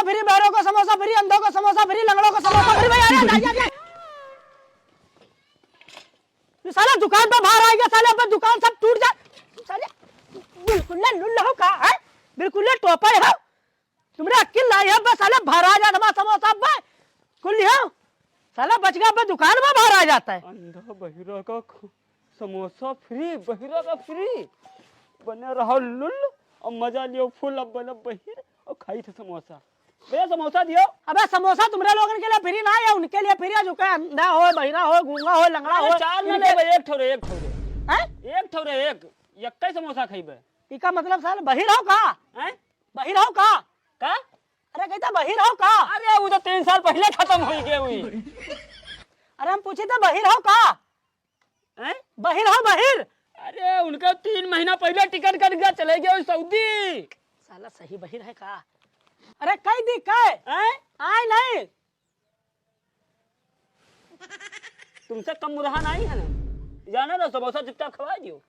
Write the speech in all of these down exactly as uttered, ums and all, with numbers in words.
फ्री, बहरों को समोसा फ्री, अंधों को समोसा फ्री, लंगड़ों को समोसा फ्री। भाई, अरे, अरे, अरे, अरे। ये साला दुकान पर बाहर आएगा, साले अपन दुकान सब टूट जा। साले बिल्कुल ना लुल्ल हो का है, बिल्कुल ना टोपा हो। तुमरे अक्ल नाही है, बस साले भरा जात हमार समोसा बे। कुल लियो। साला बच गया, बे दुकान में भरा जाता है। अंधा बहिरा का खु-, समोसा फ्री, बहिरा का फ्री। बने रहो लुल्ल, अब मजा लियो फुल, अब बने बहिर और खाई थे समोसा। भैया समोसा दियो। अबे समोसा तुमरे लोगन के लिए फ्री ना है, उनके लिए फ्री है, जो कहे अंधा हो, बहिरा हो, गूंगा हो, लंगड़ा अरे हो, चार ना इनके ले भाई, एक ठो रे, एक ठो रे। हैं? एक ठो रे, एक, यक्का ही समोसा खइबे। इका मतलब साले बहिर हो का? हैं? बहिर हो का? का? अरे कहता बहिर हो का? अरे वो तो तीन साल पहले खत्म हो गए हुई। अरे हम पूछे थे बहिर हो का? हैं? बहिर हो बहिर? अरे उनका तीन महीना पहले टिकट कट गया, चले गए हुई सऊदी। साला सही बहिर है का? अरे कह दी कह। हैं? आए नहीं। तुमसे कम मुरहा नहीं है ना, जाने दो, समोसा चुपचाप खवा दियो।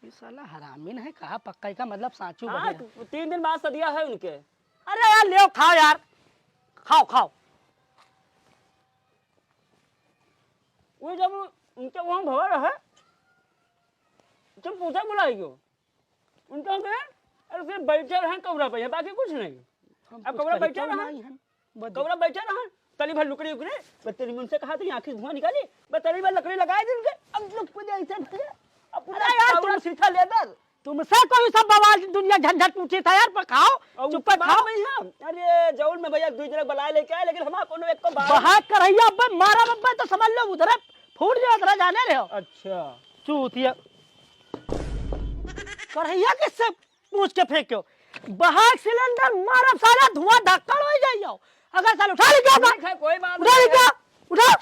ये साला हरामी नहीं कहा, पक्का का मतलब साचू हाँ, बहिर है। तू-, तीन दिन बाद सदिया है उनके। अरे यार, लियो, खाओ यार, खाओ, खाओ। वो जब उनके वहाँ भवा रहे, तुम पूछा बुलाई क्यों? उनका हम कहे, "अरे सिर्फ बैठे रहे कौड़ा पे, बाकी कुछ नहीं।" हम अब कुछ कौड़ा कहे बैठे क्यों रहे, नहीं हम? बस कौड़ा बैठे रहे, तली भर लकड़ी उकड़ी, बस तेरी मुंह से कहा तो आँखी से धुआं निकाली, बस तली भर लकड़ी लगाए दिन के, अब लोग को ऐसे थे, अब पूरा अरे यार, कौड़ा तुम सीधा लेदर। तुमसे कोई सब बवाल दुनिया झंझट पूछी था यार, पर खाओ, और चुप पर बात खाओ। नहीं है। अरे जौन में भैया दू जने बलाए लेके आए, लेकिन हमारा कोनो एक को बात बहा करैया अब्बे मारा अब्बे तो समझ लो उधर फूट जाओ, उधर जाने रहे हो। अच्छा। चूतिया। करैया किससे पूछ के फेंक्यो? बहाक सिलेंडर मारब साला, धुआं धक्कड़ हो जाइयो। अगर साला उठा ले क्या ठीक है, कोई बात उठा ले नहीं। क्या? उठा।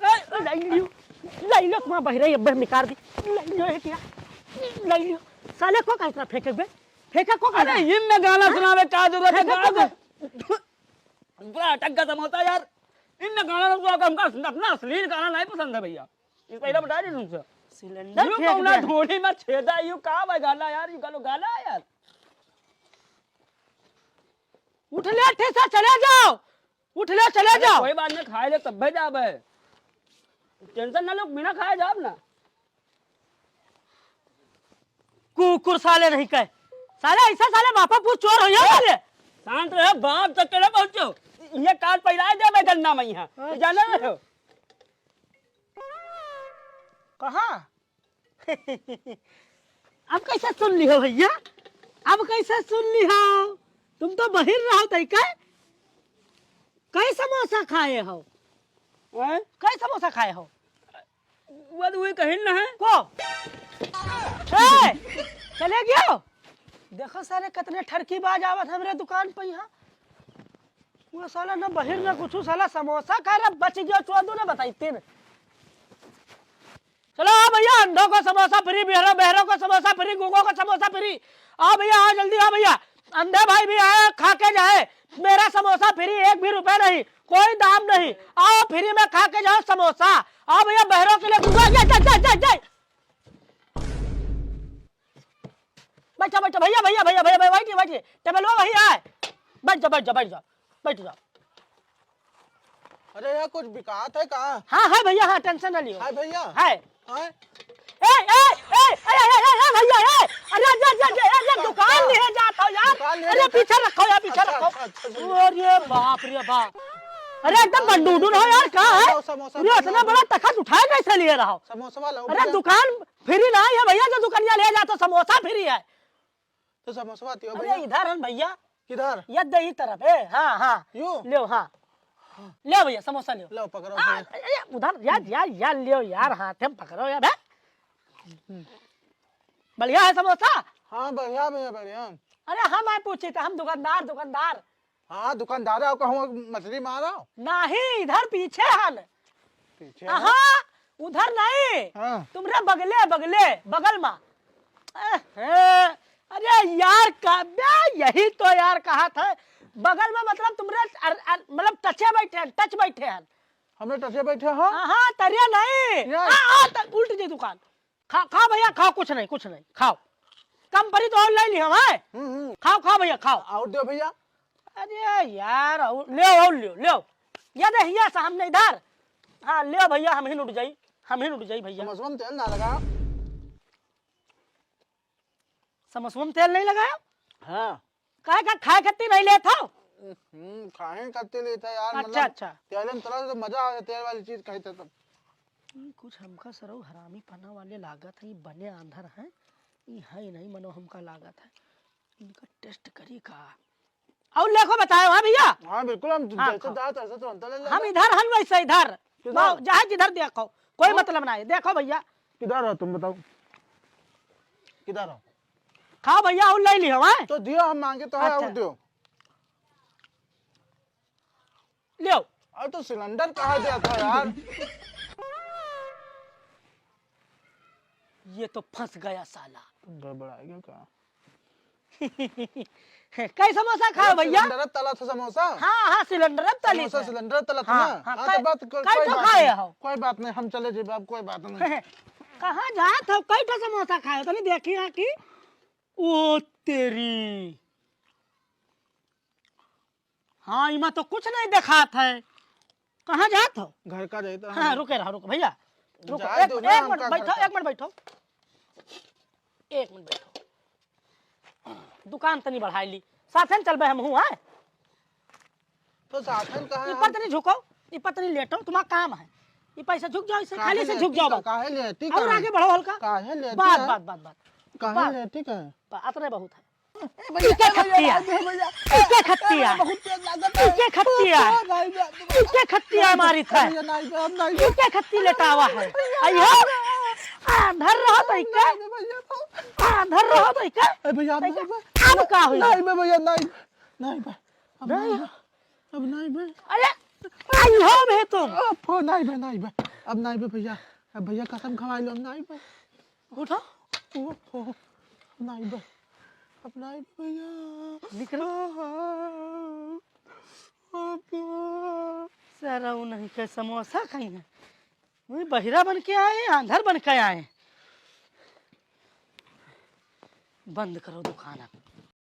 ए, ए, लाई लियो। लाई लियो, तुम्हारा बहिरा ये बहम निकाल दी। लाई लियो, ये क्या? लाई लियो। साले को का इतना फेंके बे? फेंका को का अरे, इतना? इनमें गाना हाँ? सुनावे का जरूरत है? फेंका गाना को तो पूरा अटक गया समोसा यार। इनमें गाना सुना के हमका अपना अश्लील गाना नहीं पसंद है भैया। ये पहला बता दी तुमसे। सिलेंडर यू फेंक कौन दे। ढोली में छेदा, यू का भाई गाना यार, यू गालो गाना यार। उठ ले, ठे से चले जाओ, उठ ले, चले अरे जाओ। कोई बात नहीं, खाए ले तब जाबे, टेंशन ना लो, बिना खाए जाब ना। कुकुर साले नहीं कहे, साले ऐसा साले बापा पूछ चोर हो गया साले। शांत रहे, बाप तक के ना पहुंचो, ये कान पहिराए जाबे गन्ना में यहाँ, अच्छा। जाने रहे हो। कहाँ? अब कैसे सुन लिहो भैया? अब कैसे सुन लिहो? तुम तो बहिर रहो तई कै? कै समोसा खाए हो? हैं? कै समोसा खाए हो? वो तो वही कहिन ना है। को? ए, चले गयो? देखो सारे कितने ठरकी बाज आवत हमरे दुकान पे यहाँ। वो साला ना बहिर ना कुछ, साला समोसा खा रहा, बच गया चौधू ना बताइते ना। चलो आओ भैया, अंधों को समोसा फ्री, बहरों, बहरों को समोसा फ्री, गूंगों को समोसा फ्री। आओ भैया, आओ जल्दी आओ भैया, अंधे भाई भी आए, खा के जाए, मेरा समोसा फ्री, एक भी रुपए नहीं, कोई दाम नहीं, आओ फ्री में खा के जाओ समोसा। आओ भैया, बहरों के लिए गूंगों, जय, जय, जय, जय, जय। बैठा, बैठा, भैया, भैया, भैया, भैया, भैया, बैठिए, बैठिए, टेबल वो वही है, बैठ जाओ, बैठ जाओ, बैठ जाओ, बैठ जाओ। अरे यार, कुछ बिकात है का? हाँ, है भैया, हाँ, टेंशन ना लियो। है भैया? है। हाँ? ए, ए, ए, भैया, ए। अरे, अरे, अरे, अरे, अरे, दुकान लिए जात हो यार। दुकान लिए अरे, जात हो? पीछे रखो यार, पीछे अच्छा, रखो। अच्छा, अच्छा, भैया। अरे बाप रे बाप। अरे, एकदम बंडूडुन हो यार, का है? समोसा, समोसा, अरे, इतना बड़ा तखत उठाए कैसे लिए रहो? समोसा वाला, अरे, भैया। दुकान फ्री ना है भैया, जो दुकनिया ले जात हो, समोसा फ्री है। तो समोसवा दियो अरे भैया। इधर हन भैया। किधर? ये दही तरफ, ए, हाँ, हाँ। यो? ल्यो, हाँ। ल्यो भैया, समोसा ल्यो। लो, पकड़ो हाँ, भैया। ए, ए, उधर, यार, यार, यार, ल्यो यार, हाथे में पकड़ो यार, हैं? बढ़िया है समोसा? हाँ, बढ़िया भैया, बढ़िया। अरे हम आए पूछी थे, हम दुकानदार, दुकानदार। हाँ, दुकानदार आओ, कहूँ मछली मारो। नहीं, इधर पीछे हन। पीछे हन? हाँ, उधर नहीं। हाँ। तुम्हरे बगले, बगले, बगल मा। अरे, अरे यार, का बे, यही तो यार कहा था। बगल मा मतलब तुम्हरे अर-, अर-, मतलब टचे बैठे हैं, टच बैठे हैं। हमरे टचे बैठे हो? हाँ, हाँ, तरिया नहीं। यार। हाँ, हाँ, त-, उल्ट जी दुकान। खा, खा भैया, खाओ, कुछ नहीं, कुछ नहीं, खाओ। कम परी तो और ले ली हम, हैं? हम्म, हम्म। खाओ, खाओ भइया, खाओ। और दो भइया। अरे यार, और लेव, और लेव, लेव। ये दे, हिया सामने इधर। हाँ, लेव भइया, हमहिन उठ जाई, हमहिन उठ जाई भइया। समोसवा में तेल ना लगावा। समोसवा में तेल नहीं लगावा? हाँ। काहे का खाए खत्ती नहीं लेत हो? हम्म, खाए खत्ती लेत है यार, अच्छा, मतलब, अच्छा। तेल में तला तो मजा आ गया, तेल वाली चीज खाई तो तब। ई कुछ हमका सरऊ हरामी पना वाले लागत है, ई बने आंधर है, ई है नहीं मनो हमका लागत है। इनका टेस्ट करी का? और लेखो बतायो, हाँ भइया? हाँ, बिल्कुल, हम हाँ, जैसे खाओ। जात ऐसे तुरंत ले लेंगे। हम इधर हन वैसे इधर। किधर? बाव, चाहे जिधर देखो, कोई हाँ? मतलब ना है। देखो भइया। किधर हो तुम बताओ? किधर हो? खाओ भइया, और ले लियो, हैं? तो दियो, हम मांगे तो है, अच्छा। और दियो। लियो। अरे तो सिलेंडर कहाँ गया था यार? ये तो फंस गया साला। गड़बड़ाएगा का? कई समोसा खाओ अरे भइया? सिलेंडर तला था समोसा। हाँ, हाँ, सिलेंडर तली समोसा था। सिलेंडर तला था हाँ, ना? हाँ, हाँ, तो कई, बात कर, कई कोई ठो बात खाए नहीं। हो? कोई बात नहीं, हम चले जेबे, अब कोई बात नहीं। कहाँ जात हो? कई ठो समोसा खाए हो? तनी देखी हाँ कि। ओ तेरी। हाँ, इमा तो कुछ नहीं देखात है। कहाँ जात हो? घर का जाइत हाँ, है। रुके रहो, रुको भइया। रुको, जाए एक दो मिनट, ना एक मिनट हमका बैठो, घर का। एक मिनट बैठो। एक मिनट बैठो। दुकान तनी बढ़ाई ली। साथन चलबे हम हूँ, हैं? तो साथन कहाँ ई पर हम तनी झुको, ई पर तनी लेटो, तुम्हारा काम है। ई पैसा झुक जाओ, इसे काहे खाली से झुक लेटी जाओ का, बस। काहे लेटी और का? आगे बढ़ो हल्का। काहे लेटी बस, है? बस, बस, बस। काहे बस। लेटी का? बस, अतने बहुत है। ए भैया, इके ए भैया, खत्तिया। ए भैया, इके खत्तिया। बहुत तेज लागत है। इके खत्तिया। ओ, नहीं बे, इके खत्तिया नहीं बे, मारित है। भैया, नहीं बे, हम नहीं बे। इके खत्ती लेटावा है। भैया, अयो। नहीं बे। आ, धर रहा तो इके। नहीं बे, भैया, तो। आ, धर रहा तो इके। ए भैया, अब नहीं बे। अब का हुई? नहीं बे, भैया, नहीं बे। नहीं बे। अब नहीं नहीं। बे। अब नहीं बे। अरे, अयो बे तुम। अब हो, नहीं बे, नहीं बे। अब नहीं बे, भैया। अब भैया, कसम खवाई लो, नहीं बे। उठो। ओ, ओ, नाई बे, अब नाई बे भैया। निकलो। अब। सारा वो नहीं के समोसा खाई है। वही बहिरा बन के आए, आंधर बन के आए। बंद करो दुकान अब।